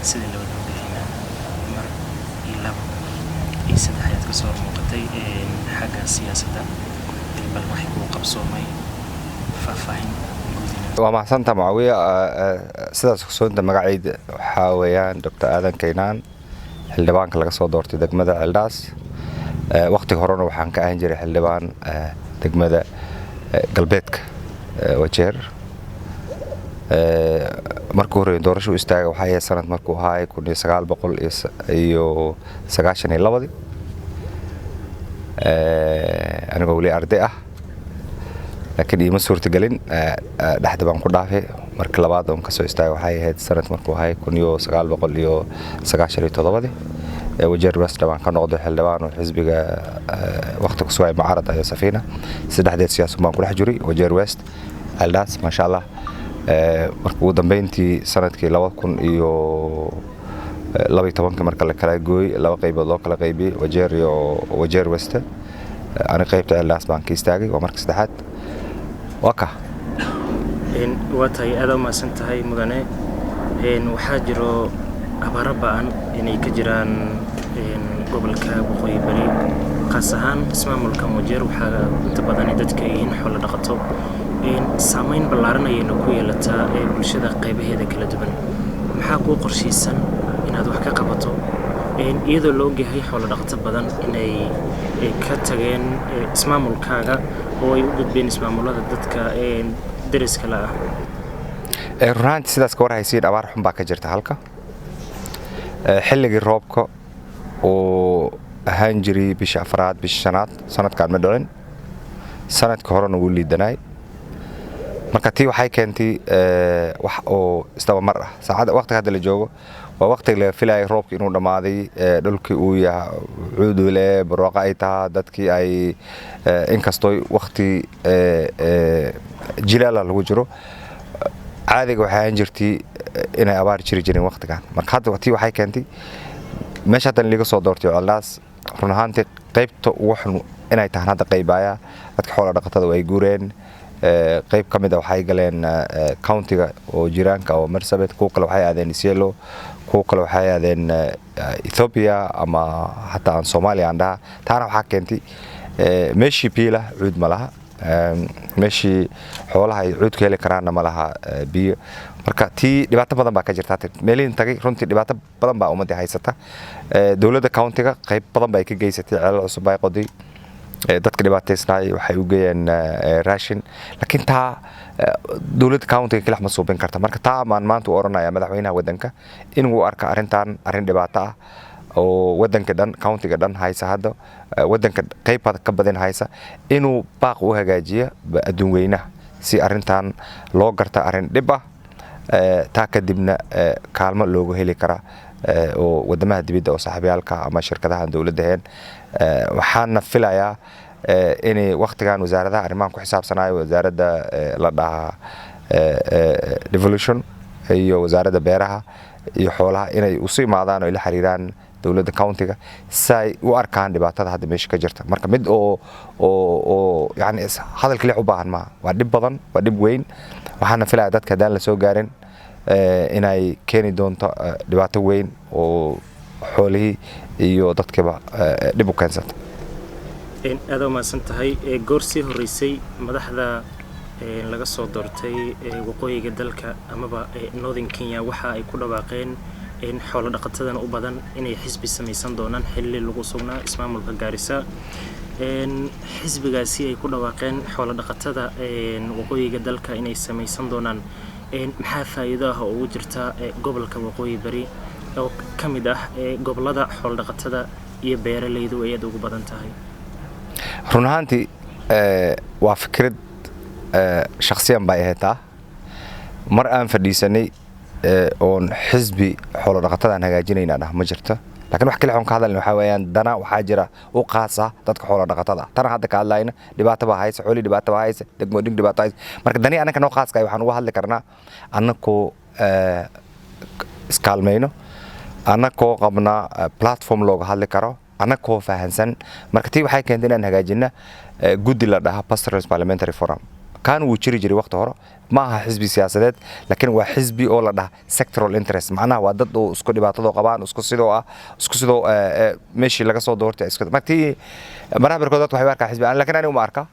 Sida la wada ogahayna, mar iyo labo iyo saddex ayaad kasoo muuqatay xagga siyaasadda. Bal waxay kuu qabsoomay faahfaahin guudina. Waa mahadsantaa, Mucaawiya. Sidaas ogsoonta, magacayda waxaa weeyaan Dr. Aadan Kaynaan, xildhibaanka laga soo doortay degmada Ceeldhaas. Waqtiga horena waxaan ka ahan jiray xildhibaan degmada galbeedka Wajeer. Markii horey doorasho u istaaga waxay ahayd sanad markuu ahaay 1992-dii, anigoo weli arday ah, laakiin iima suurtagelin, dhexda baan ku dhaafay. Markii labaad oon kasoo istaagay waxay ahayd sanad markuu ahay 1997-dii. Wajeer West baan ka noqday xildhibaan oo xisbiga waqti ku sugay mucaarad ayo Safiina. Saddexdeed siyaasad baan ku dhex jiray Wajeer West, Ceeldhaas, maasha Allah. Marka ugu dambeyntii sanadkii 2012-kii, marka la kala gooyey, laba qaybood loo kala qaybiyey Wajeer iyo Wajeer West, ani qaybta Ceeldhaas baan ka istaagay. Waa marka saddexaad, waa ka. Waa tahay, aada u mahadsan tahay, mudane. Waxaa jiro abaaro ba'an inay ka jiraan gobolka Waqooyi Bari, khaas ahaan ismaamulka Wajeer. Waxaa inta badan dadka ay yihiin xoolo dhaqato, saameyn ballaaran ayayna ku yeelataa bulshada qaybaheeda kala duwan. Maxaa kuu qorshaysan inaad wax ka qabato, iyadoo la ogyahay xoolo dhaqato badan inay ka tageen ismaamulkaaga oo ay u gudbeen ismaamulada dadka deriska la ah? Runaantii, sidaas ka war haysiin, abaar xun baa ka jirta halka. Xilligii roobka oo ahaan jiray bisha afraad, bisha shanaad, sanadkaan ma dhicin. Sanadka horena wuu liidanaay. Marka tii waxay keentay wax oo isdabamar ah. Saacadda waqtiga hadda la joogo waa waqtiga laga filayay roobka inuu dhammaaday, dhulkii uu yahay cuudule, barwaaqo ay tahaa, dadkii ay inkastoo waqti jilaala lagu jiro. Caadiga waxay ahaan jirtay inay abaar jiri jirin waqtigan. Marka hadda tii waxay keentay meesha haddan liiga soo doortay, Ceeldhaas, run ahaantii qaybta ugu xun inay tahan hadda qaybaaya. Dadka xoola dhaqatada way guureen. Qayb ka mid a waxay galeen countyga oo jiraanka oo Marsabit, kuwa kale waxay aadeen Isiolo, kuwa kale waxay aadeen Ethiopia ama xataa aan Soomaaliya aan dhaha. Taana waxaa keentay meeshii biila cuud ma laha, meeshii xoolaha ay cuud ka heli karaanna ma laha biyo. Marka tii dhibaato badan baa ka jirta. Meelihin tagay, runtii dhibaato badan baa ummadii haysata. Dowladda countyga qayb badan bay ka geysatay, ceelal cusub bay qoday, dadka dhibaataysnaay waxay u geeyeen raashin, laakiin taa dowladda countyga keliya ma suubin karta. Marka taa maan maanta u oranaya madaxweynaha waddanka inuu arka arrintan arrin dhibaato ah oo waddanka dhan, countyga dhan haysa, hadda waddanka qayb ka badan haysa, inuu baaq u hagaajiyo adduun weynaha si arrintan loo garta arrin dhib ah, taa kadibna kaalmo loogu heli karaa oo wadamaha dibadda oo saaxiibyaalka ama shirkadaha aan dowladda ahayn. Waxaana filayaa inay waqtigan wasaaradaha arrimahan ku xisaabsanayo, wasaaradda la dhahaa devolution iyo wasaaradda beeraha iyo xoolaha, inay isu imaadaan oo ila xiriiraan dowladda countyga si ay u arkaan dhibaatada hadda meesha ka jirta. Marka mid oo yani hadalka lix u baahan maaha, waa dhib badan, waa dhib weyn. Waxaana filayaa dadka haddaan la soo gaarin inay keeni doonto dhibaato weyn oo xoolihii iyo dadkiiba dhib u keensata. Aada u mahadsan tahay. Goor sii horreysay madaxda laga soo doortay waqooyiga dalka amaba Northern Kenya waxa ay ku dhawaaqeen xoolo dhaqatadana u badan inay xisbi samaysan doonaan xilli lagu sugnaa ismaamulka Gaarisa. Xisbigaasi ay ku dhawaaqeen xoolo dhaqatada waqooyiga dalka inay samaysan doonaan, maxaa faa'iido ah oo ugu jirta gobolka Waqooyi Bari oo ka mid ah gobolada xoolo dhaqatada iyo beeralaydu ay aad ugu badan tahay? Run ahaantii, waa fikrad shakhsiyan bay ahayd taa. Mar aan fadhiisanay oon xisbi xoolo dhaqatadaan hagaajinayna dhah ma jirto, laakiin wax kale oon ka hadalna waxaa weeyaan dana waxaa jira u qaas ah dadka xoolo dhaqatada ah. Tana hadda ka hadlayna dhibaato baa haysa xoolii, dhibaato baa haysa degmooyin, dhibaato haysa. Marka dani annaka noo khaaska waxaan uga hadli karnaa annakoo iskaalmayno, annakoo qabna platform looga hadli karo, annakoo fahansan. Marka tii waxay keentay inaan hagaajina guddi la dhaha Pastoralist Parliamentary Forum. Kaan wuu jiri jiray waqti hore. Ma aha xisbi siyaasadeed, laakiin waa xisbi oo la dhaha sectoral interest, macnaha waa dad oo isku dhibaatado qabaan, isku sidoo ah, isku sidoo meeshii laga soo doortay isku. Martii maraha barkood dadku waxay u arkaa xisbi, laakiin anigu ma arka,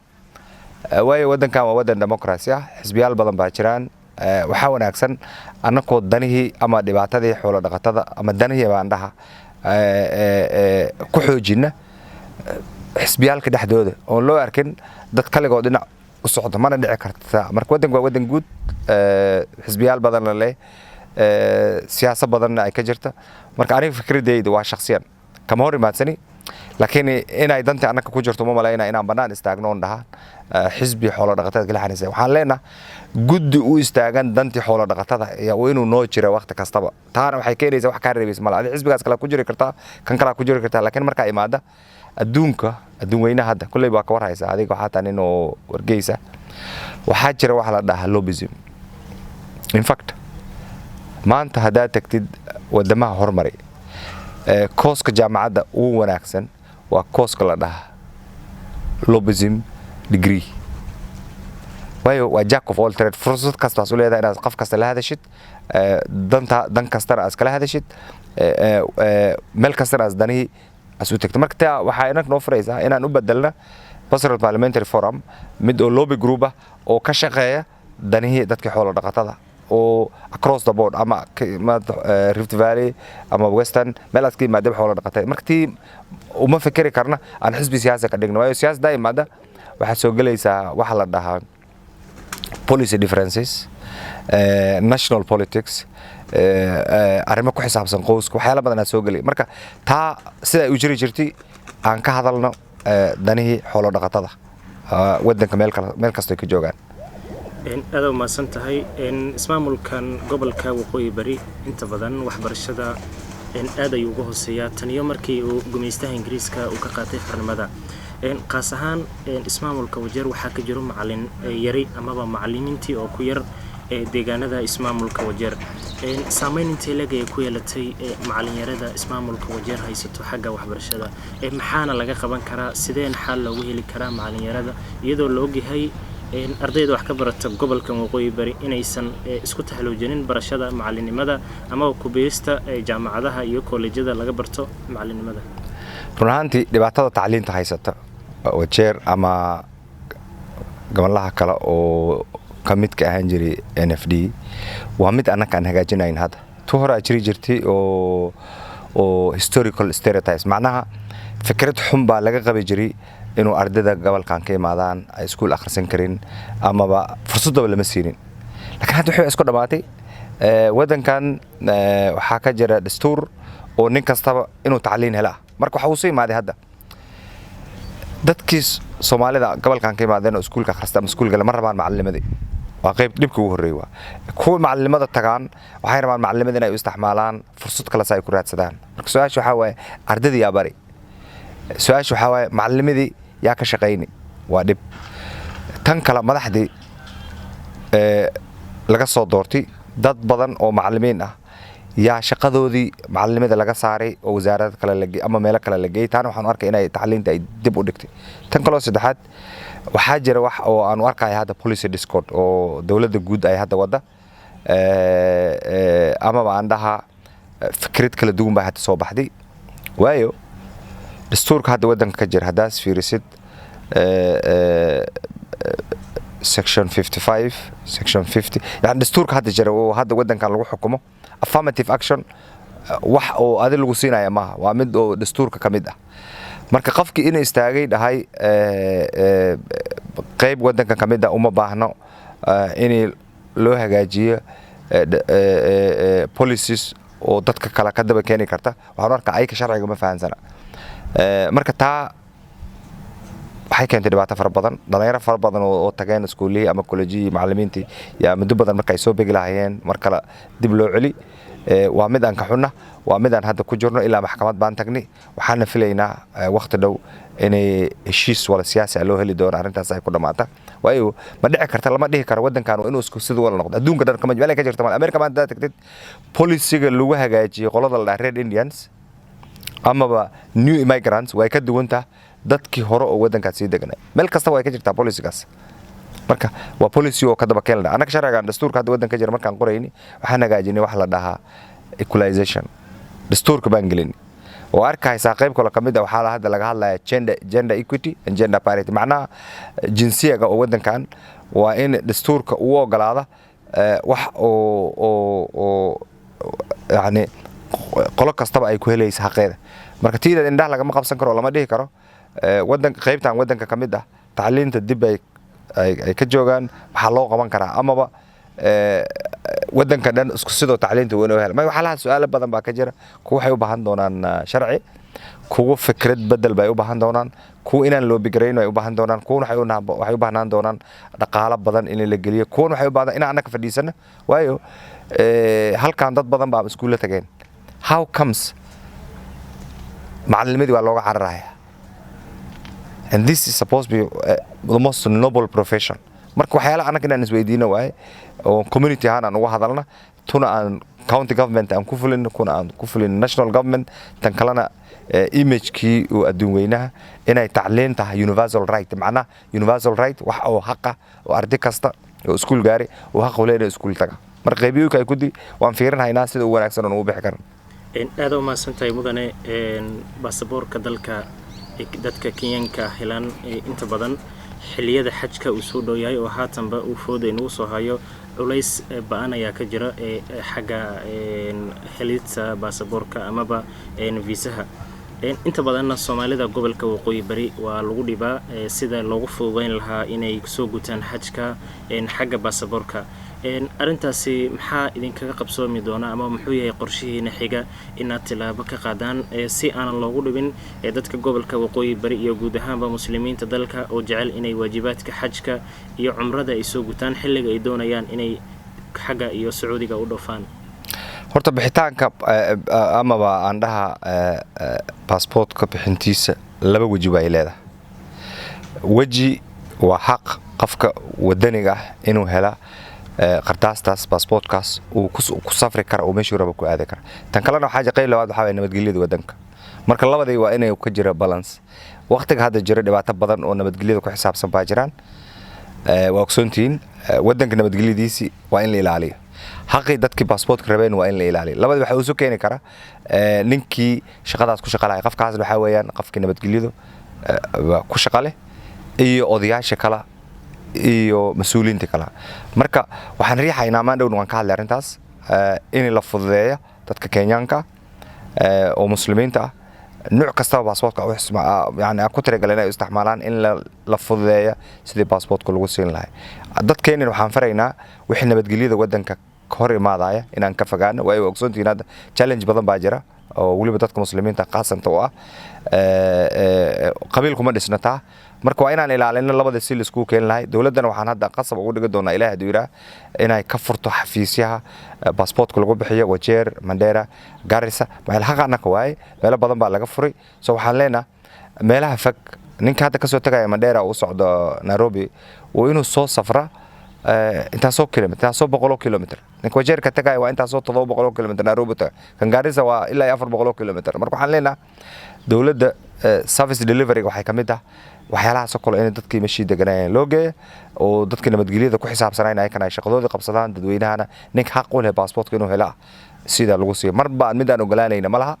waayo waddankan waa waddan democracy ah, xisbiyaal badan baa jiraan. Waxaa wanaagsan annakoo danihii ama dhibaatadii xoolo dhaqatada ama danihii baan dhaha ku xoojina xisbiyaalka dhexdooda, oon loo arkin dad kaligood dhinac u socdo, mana dhici karta. Marka waddanku waa waddan guud, xisbiyaal badanna leh, siyaasad badanna ay ka jirta. Marka aniga fikradeyda waa shakhsiyan kama hor imaadsani, laakiin inay danta annaka ku jirto ma malayna inaan bannaan istaagno oon dhahaan xisbi xoolo dhaqatada kala xaniisa. Waxaan leenahay guddi u istaagan dantii xoolo dhaqatada iyo inuu noo jira waqti kastaba. Taana waxay keenaysaa wax kaa reebaysa mala. Adi xisbigaas kale ku jiri kartaa, kan kalaa ku jiri kartaa, laakiin markaa imaada adduunka, adduun weynaha hadda kulley baa ka war haysa adiga, waxaa taa nin oo wargeysa, waxaa jira waxa la dhahaa lobbyism. In fact, maanta haddaad tagtid wadamaha hormaray, kooska jaamacadda ugu wanaagsan waa kooska la dhahaa lobbyism degree, waayo waa jack of all trade. Fursad kastaas u leedahay inaad qof kasta la hadashid, danta dan kastana aad iskala hadashid, meel kastana aad danihii as u tagto. Marka taa waxaa inanka noo furaysaa inaan u bedelna Pastoral Parliamentary Forum mid oo lobby group ah oo ka shaqeeya danihii dadka xoolo dhaqatada oo across the board, ama Rift Valley ama Western, meel aad ka yimaadaba xoolo dhaqatada. Marka tii uma fikeri karna aan xisbi siyaasi ka dhigno, waayo siyaasada imaada waxaad soo gelaysaa waxa la dhahaa policy differences, national politics, arrimo ku xisaabsan qoyska, waxyaala badan aad soo gelay. Marka taa sida ay u jiri jirtay aan ka hadalno danihii xoolo dhaqatada wadanka meel kala meel kasto ay ka joogaan. Aada umahadsan tahay. Ismaamulkan gobolka Waqooyi Bari inta badan waxbarashada aad ayuu uga hooseeyaa taniyo markii uu gumaystaha Ingiriiska uu ka qaatay xornimada. Qaas ahaan ismaamulka Wajeer waxaa ka jiro macalin yari amaba macalimiintii oo ku yar deegaanada ismaamulka Wajeer. Saameyn intee leeg ay ku yeelatay macalinyarada ismaamulka Wajeer haysato xagga waxbarashada? Maxaana laga qaban karaa? Sideen xal loogu heli karaa macalinyarada, iyadoo la ogyahay ardayda wax ka barata gobolkan Waqooyi Bari inaysan isku taxaluujinin barashada macalinimada amaba kubiirista jaamacadaha iyo koolejyada laga barto macalinimada? Run ahaantii, dhibaatada tacliinta haysata Wajeer ama gobolaha kale oo ka midka ahaan jiray NFD waa mid annaka aan hagaajinayn. Hadda tu hore aa jiri jirtay oo historical stereotypes, macnaha fikrad xun baa laga qabi jiray inuu ardayda gobolkan ka imaadaan ay iskuul akhrisan karin amaba fursadaba lama siinin. Laakiin hadda waxay isku dhammaatay. Waddankan waxaa ka jira dastuur oo nin kastaba inuu tacliin hela. Marka waxa uu soo imaaday hadda dadkii Soomaalida gobolkan ka imaadeen oo iskuulka akhrista ama iskuul gale ma rabaan macalinimadii. Waa qayb dhibka ugu horreeya. Waa kuwa macalinimada tagaan, waxay rabaan macalinimada inay u isticmaalaan fursad kale si ay ku raadsadaan. Marka su-aasha waxaa waaye, ardaydii yaa bari? Su-aasha waxaa waaye, macalinimadii yaa ka shaqayni? Waa dhib. Tan kale, madaxdii laga soo doortay, dad badan oo macalimiin ah yaa shaqadoodii macalinimada laga saaray oo wasaarad kale la ama meelo kale la geeyey. Taana waxaan arkay inay tacliinta ay dib u dhigtay. Tan kaloo saddexaad, waxaa jira wax oo aanu arkaya hadda policy discord oo dowladda guud ay hadda wadda, amaba aan dhaha fikrad kala duwan baa hadda soo baxday, waayo dastuurka hadda waddanka ka jira haddaas fiirisid section 55, section 50, yani dastuurka hadda jira oo hadda waddankan lagu xukumo, affirmative action wax oo adi lagu siinaya maaha, waa mid oo dastuurka ka mid ah. Marka qofkii inuu istaagay dhahay qayb waddanka ka mid ah uma baahno in loo hagaajiyo policies oo dadka kale ka daba keeni karta, waxaan arkaa ayaka sharciga ma fahansana. Marka taa waxay keentay dhibaato fara badan, dhalinyaro fara badan oo tageen iskuulihii ama kolejyihii macalimiintii yaa muddo badan marka ay soo begi lahaayeen mar kale dib loo celi. Waa mid aan ka xunna, waa mid aan hadda ku jirno. Ilaa maxkamad baan tagnay, waxaana filaynaa wakhti dhow inay heshiis wala siyaasi ah loo heli doono, arrintaas ay ku dhammaata, waayo ma dhici karta, lama dhihi karo waddankan waa inuu isku sida wala noqdo. Adduunka dhan kama meel ay ka jirta mal. America maanta haddaad tagtid, policyga lagu hagaajiyey qolada la dhaha Red Indians amaba new immigrants way ka duwan tahay dadkii hore oo waddankaas sii deganay. Meel kasta way ka jirtaa policygaas. Marka waa policy oo ka daba keen. Annaga sharcigan dastuurka hadda waddanka jira markaan qorayni, waxaan hagaajinay wax la dhahaa equalization. Dastuurka baan gelin oo arkaysaa qayb kale ka mid ah. Waxaa hadda laga hadlaya gender equity and gender parity, macnaha jinsiyaga oo waddankan waa in dastuurka uu ogolaada wax oo yacni qolo kastaba ay ku helaysa xaqeeda. Marka tiida indhaha lagama qabsan karo oo lama dhihi karo wadan qaybtan waddanka ka mid ah tacliinta dib ay ka joogaan. Maxaa loo qaban karaa? Amaba waddanka dhan isku sidoo tacliinta weyn oo hela? Ma waxaa laha su-aalo badan baa ka jira. Kuwa waxay u baahan doonaan sharci, kuwa fikrad bedel bay u baahan doonaan, kuwa inaan loo bigarayno ay u baahan doonaan, kuwana waxay u baahnaan doonaan dhaqaalo badan in la geliyo, kuwana waxay u baahan inaan annaka fadhiisano. Waayo, halkan dad badan baa iskuulla tageen. How comes macalinimadii waa looga cararaya? And this is supposed to be the most noble profession. Marka waxyaalaha annaga inaan isweydiino waaye oo community ahaan aan uga hadalna, tuna aan county government aan ku fulin, kuna aan ku fulin national government, tan kalena imagekii uu adduun weynaha inay tacliin tahay universal right, macnaha universal right, wax oo xaqa oo arday kasta oo iskuul gaari oo xaq u leeyahay iskuul taga. Marka qaybiyooyinka ay kudi waan fiirinhaynaa sida ugu wanaagsan oon ugu bixi karan. Aada u mahadsan tahay, mudane. Baasaboorka dalka dadka Kenyanka helaan inta badan xilliyada xajka uu soo dhow yahay oo haatanba uu fooda inugu soo hayo, culays ba-an ayaa ka jira ee xagga helidta baasaboorka amaba viisaha. Inta badanna Soomaalida gobolka Waqooyi Bari waa lagu dhibaa sida loogu fududeyn lahaa inay soo gutaan xajka xagga baasaboorka. Arrintaasi maxaa idinkaga qabsoomi doona ama muxuu yahay qorshihiina xiga inaad tilaabo ka qaadaan si aanan loogu dhibin dadka gobolka Waqooyi Bari iyo guud ahaanba Muslimiinta dalka oo jecel inay waajibaadka xajka iyo cumrada ay soo gutaan xilliga ay doonayaan inay xagga iyo Sacuudiga u dhoofaan? Horta bixitaanka amaba aan dhaha baasboortka bixintiisa laba weji ba ay leedahay. Weji waa xaq qofka wadaniga ah inuu hela qardaastaas, baasboortkaas uu ku safri kara oo meeshuu raba ku aadi kara. Tan kalena waxaa qayb labaad waxaa waye nabadgelyada wadanka. Marka labadii waa inay ka jira balance. Waqtiga hadda jira dhibaato badan oo nabadgelyada ku xisaabsan baa jiraan, waa ogsoontihiin. Wadanka nabadgelyadiisii waa in la ilaaliyo, xaqii dadkii baasboortka rabeen waa in la ilaaliyo. Labadii waxaa isu keeni kara ninkii shaqadaas ku shaqa lahay. Qofkaas waxaa weeyaan qofkii nabadgelyadu ku shaqa leh iyo odayaasha kale iyo mas-uuliyiinta kale. Marka waxaan riixaynaa, maan dhowna waan ka hadlay arrintaas, in la fududeeyo dadka Kenyaanka oo Muslimiinta ah nuuc kastaba baasboortka yani aan ku talagalay inay isticmaalaan, in la fududeeya sidii baasboortka lagu siin lahay. Dadkeenina waxaan faraynaa wixii nabadgelyada wadanka ka hor imaadaya inaan ka fogaano. Waayo, ogsoontihiin hadda challenge badan baa jira oo weliba dadka Muslimiinta khaasanta u ah. Qabiil kuma dhisnataa. Marka waa inaan ilaalino labada si laiskugu keeni lahay. Dowladdana waxaan hadda qasab ugu dhigi doonaa, Ilahi hadduu yidhaah, inay ka furto xafiisyaha baasboortka lagu bixiyo Wajeer, Mandera, Garissa. Maxaa xaqa annaka waaye, meelo badan baa laga furay. So waxaan leenaha meelaha fog, ninka hadda kasoo tagaya Mandera uu socdo Nairobi waa inuu soo safra intaasoo kilomitr, intaasoo boqoloo kilomitr. Ninka Wajeerka tagaya waa intaasoo 700 kilomitr Nairobi taga. Kan Garissa waa ilaa iyo 400 kilomitr. Marka waxaan leenaha dowladda service delivery waxay ka mid ah waxyaalahaasoo kale in dadkii meshii deganaayeen loo geeya oo dadkii nabadgelyada ku xisaabsanayn ayakana ay shaqadoodii qabsadaan, dadweynahana ninka xaq u leh baasboortka inuu hela sida lagu siiyo. Marba mid aan ogolaanayna ma laha,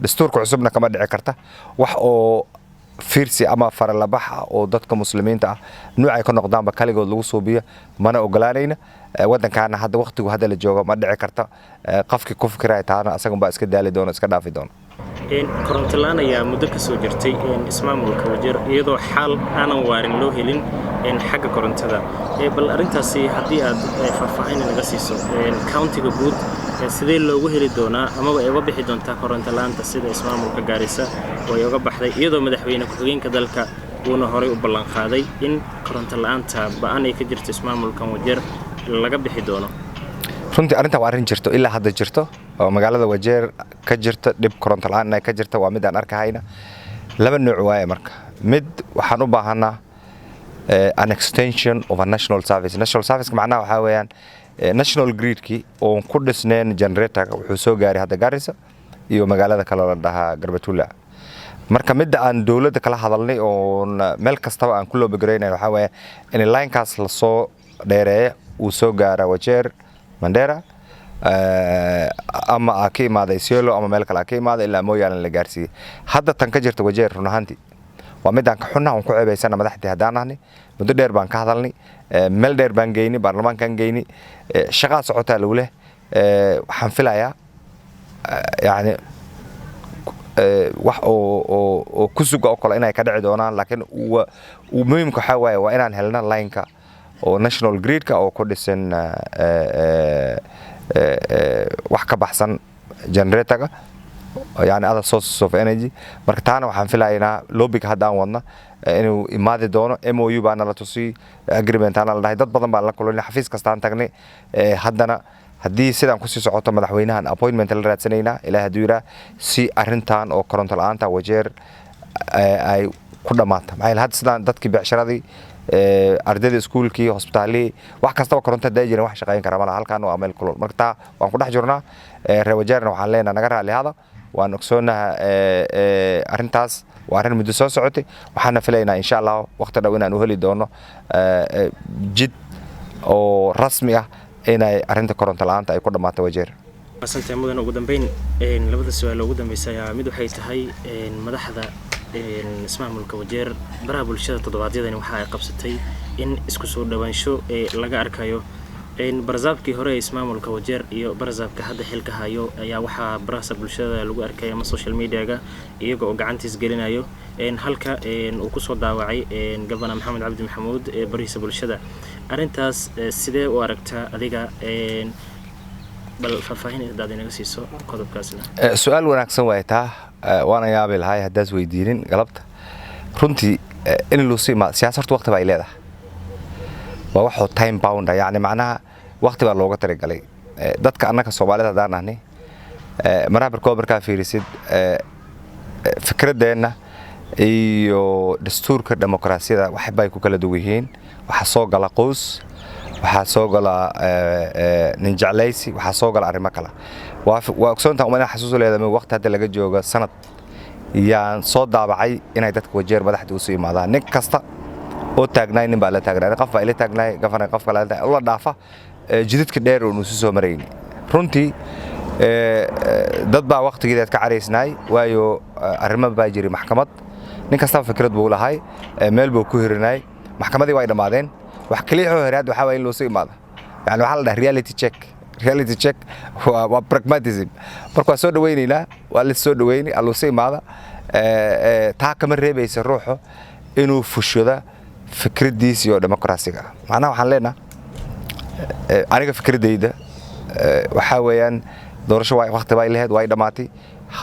dastuurka cusubna kama dhici karta wax oo fiirsi ama faralabax ah oo dadka Muslimiinta ah nuucay ka noqdaanba kaligood lagu suubiyo, mana ogolaanayna. Wadankaana hadda waqtigu hadda la joogo ma dhici karta. Qofkii ku fikiraya taana asagunbaa iska daali doona, iska dhaafi doona. Koronto la-aan ayaa muddo ka soo jirtay ismaamulka Wajeer iyadoo xaal aanan waarin loo helin xagga korontada. Bal arrintaasi haddii aad faahfaahin naga siiso, countiga guud sidee loogu heli doonaa amaba ay uga bixi doontaa koronto la-aanta sida ismaamulka Gaarisa oo ay uga baxday, iyadoo madaxweyne ku-xigeenka dalka uuna horay u ballanqaaday in koronto la-aanta ba-an ay ka jirto ismaamulkan Wajeer laga bixi doono? Runtii arrintan waa arrin jirto, ilaa hadda jirto oo magaalada Wajeer ka jirta. Dhib koronto la-aan inay ka jirta waa mid aan arkahayna. Laba nooc waaye. Marka mid waxaan u baahanaa an extension of a national service. National service macnaha waxaa weeyaan national gridkii oon ku dhisneen generator wuxuu soo gaaray hadda Garissa iyo magaalada kale la dhahaa Garbatula. Marka midda aan dowladda kala hadalnay oon meel kastaba aan ku lobby garaynay waxaa waaye in linekaas lasoo dheereeya, uu soo gaara Wajeer, Mandera, ama a ka imaada Isiolo ama meel kale a ka imaada, ilaa Mooyaale la gaarsiiyey. Hadda tan ka jirta Wajeer run ahaantii waa midaan ka xunnaha oon ku ceebaysana. Madaxdii haddaan ahnay, muddo dheer baan ka hadalnay, meel dheer baan geynay, baarlamaankaan geynay, shaqaa socotaa lagu leh. Waxaan filayaa yacni wax oo ku suga oo kale inay ka dhici doonaan, laakiin muhiimka waxaa waaye waa inaan helno lineka oo national gridka oo ku dhisan wax ka baxsan generatorga, yani other sources of energy. Marka taana waxaan filaynaa lobbyga hadda aan wadna inuu imaadi doono. MOU baa nala tusiyey, agreement aana la dhahay, dad badan baan la kulanay, xafiis kastaan tagnay. Haddana haddii sidaan kusii socoto, madaxweynahan appointment la raadsanaynaa, ilaah hadduu yidhaah, si arrintan oo koronto la-aanta Wajeer ay ku dhammaata. Maxaa yeele hadda sidaan dadkii beecsharadii, ardayda iskuulkii, hosbitaalihii, wax kastaba koronto hadday jirin wax shaqayn kara malaha. Halkaan waa meel kulul. Marka taa waan ku dhex jirnaa. Reer Wajeerna waxaan leenahay naga raalli hada. Waan ogsoonaha arrintaas waa arrin muddo soo socotay. Waxaana filaynaa, insha Allah, waqti dhow inaan u heli doono jid oo rasmi ah inay arrinta koronto la-aanta ay ku dhammaato Wajeer. Masantahay, mudan. Ugu dambeyn, labada su-aal ugu dambeysa ayaa mid waxay tahay madaxda ismaamulka Wajeer baraha bulshada toddobaadyadani waxa ay qabsatay in isku soo dhawaansho ee laga arkayo barasaabkii hore ee ismaamulka Wajeer iyo barasaabka hadda xilka hayo. Ayaa waxaa baraha bulshada lagu arkay ama social mediaga iyaga oo gacantiis gelinayo, halka uu kusoo daawacay Governor Maxamed Cabdi Maxamuud ee barihiisa bulshada. Arrintaas sidee u aragtaa adiga? Bal faahfaahin hadaad inaga siiso qodobkaasna. Su-aal wanaagsan waay taa, waana yaabi lahay haddaas weydiinin galabta. Runtii in luusi imaado siyaasad horta waqti ba ay leedahay, waa waxoo time bound ah, yacni macnaha waqti baa looga talagalay. Dadka annaka Soomaalida haddaan nahnay, maraha barkood markaa fiirisid, fikraddeenna iyo dastuurka dimuqraasiyada waxbay ku kala duwan yihiin. Waxaa soo gala qoys, waxaa soo gala nin jeclaysi, waxaa soo gala arrimo kale. Waa ogsoontaa uma xasuus leedahay, waqti hadda laga joogo sanad yaan soo daabacay inay dadka Wajeer madaxda usu imaadaan. Nin kasta oo taagnaay, nin baa la taagnaay, qof baa ila taagnaay, governor qof kale la dhaafa jidadka dheer oon isu soo marayni. Runtii dad baa waqtigeedaad ka caraysnaay, waayo arrimo baa jiray maxkamad. Nin kastaba fikrad buu lahay, meel buu ku hirinay. Maxkamadii way dhammaadeen. Wax kaliya oo heraad waxaa waye in loosu imaado, yani waxaa la dhaha reality check. Reality check waa pragmatism. Marka waa soo dhawaynaynaa, waa la soo dhawayni aloosu imaada. Taa kama reebaysa ruuxu inuu fushado fikraddiisa iyo dimuqraasiga. Macnaha waxaan leenaha, aniga fikraddayda waxaa weeyaan doorasho waa waqti bay lahayd, way dhammaatay.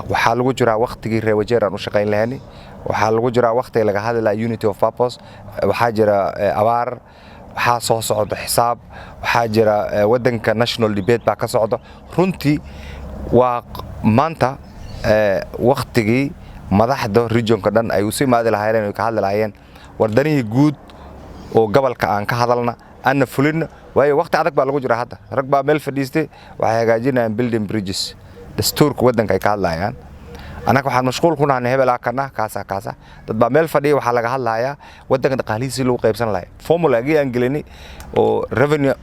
Waxaa lagu jiraa waqtigii reer Wajeer aan u shaqayn lahayni. Waxaa lagu jiraa waqtiga laga hadli lahaa unity of purpose. Waxaa jira abaar, waxaa soo socda xisaab, waxaa jira waddanka national debate baa ka socda. Runtii waa maanta waqtigii madaxda regionka dhan ay usu imaadi lahaayeen, ay ka hadli lahaayeen wardanihii guud oo gobolka aan ka hadalna, aanna fulinno, waayo waqti adag baa lagu jira hadda. Rag baa meel fadhiistay, waxay hagaajinayaan building bridges, dastuurka waddanka ay ka hadlayaan. Annaga waxaan mashquul ku nahnay hebelaa kana kaasa kaasa. Dad baa meel fadhiya, waxaa laga hadlayaa waddanka dhaqaalihiisii lagu qaybsan lahay, formulagii aan gelinay oo revenue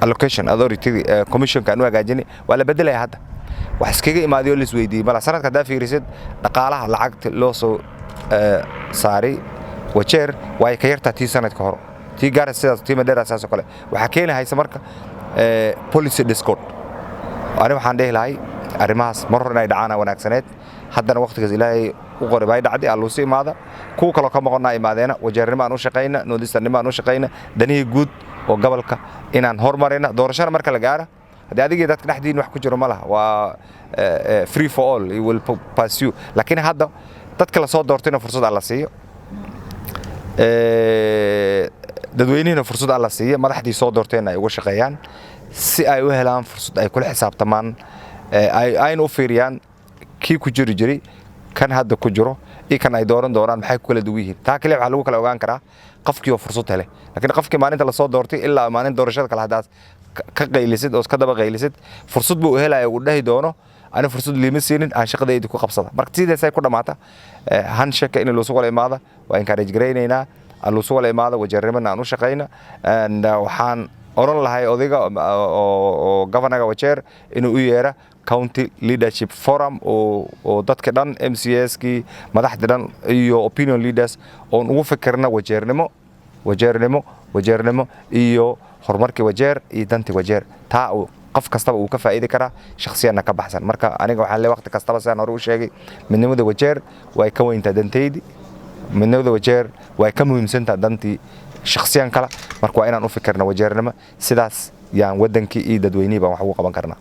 allocation authority commissionka aan u hagaajinay waa la bedelaya. Hadda wax iskaga imaadiyo oo la isweydiiyey mala. Sanadka haddaa fiirisid dhaqaalaha lacagta loo soo saaray Wajeer way ka yartaa tii sanadka hore, tii Gaarisa sidaas, tii Mandera sidaas oo kale. Waxaa keeni haysa marka policy discord. Ani waxaan dhihi lahay arrimahaas mar hore inay dhacaana wanaagsaneed. Haddana waqtigaas Ilaahay u qoray bay dhacday. Alluusi imaada, kuwa kaloo ka maqonnaa imaadeena. Wajeernimo aan u shaqayna, Northeasternimo aan u shaqayna, danihii guud oo gobolka inaan hormarina. Doorashada marka la gaara, haddii adigii dadka dhexdiin wax ku jiro ma laha, waa free for all, you will pursue. Laakiin hadda dadka la soo doortayna fursad alla siiyo, dadweynihina fursad alla siiyo, madaxdii soo doortayna ay uga shaqeeyaan si ay u helaan fursad ay kula xisaabtamaan, ayna u fiiriyaan kii ku jiri jiray, kan hadda ku jiro iyo kan ay dooran doonaan maxay ku kala duwan yihiin. Taa kaliya waxaa lagu kala ogaan karaa qofkii oo fursad hele. Laakiin qofkii maalinta lasoo doortay ilaa maalin doorashada kale haddaad ka qaylisid oo ka daba qaylisid, fursad buu helaya uu dhahi doono. Ani fursad liima siinin aan shaqadaydi ku qabsada. Marka sidaasay ku dhamaata handshake in loosu wala imaada. Waa encourage garaynaynaa aan loosu wala imaada, Wajeernimana aan u shaqayna. And waxaan oran lahay odayga oo governorga Wajeer inuu u yeera county leadership forum oo dadka dhan, MCAs-kii, madaxda dhan iyo opinion leaders, oon ugu fikirna Wajeernimo, Wajeernimo, Wajeernimo iyo horumarkii Wajeer iyo dantii Wajeer. Taa qof kastaba uu ka faa'iidi karaa, shakhsiyanna ka baxsan. Marka aniga waxaan leeyahay, waqti kastaba sidaan hore u sheegay, midnimada Wajeer way ka weyntaa dantaydi, midnimada Wajeer way ka muhiimsantaha dantii shakhsiyan kala. Marka waa inaan u fikirna Wajeernimo. Sidaas yaan wadankii iyo dadweynihii baan wax ugu qaban karnaa.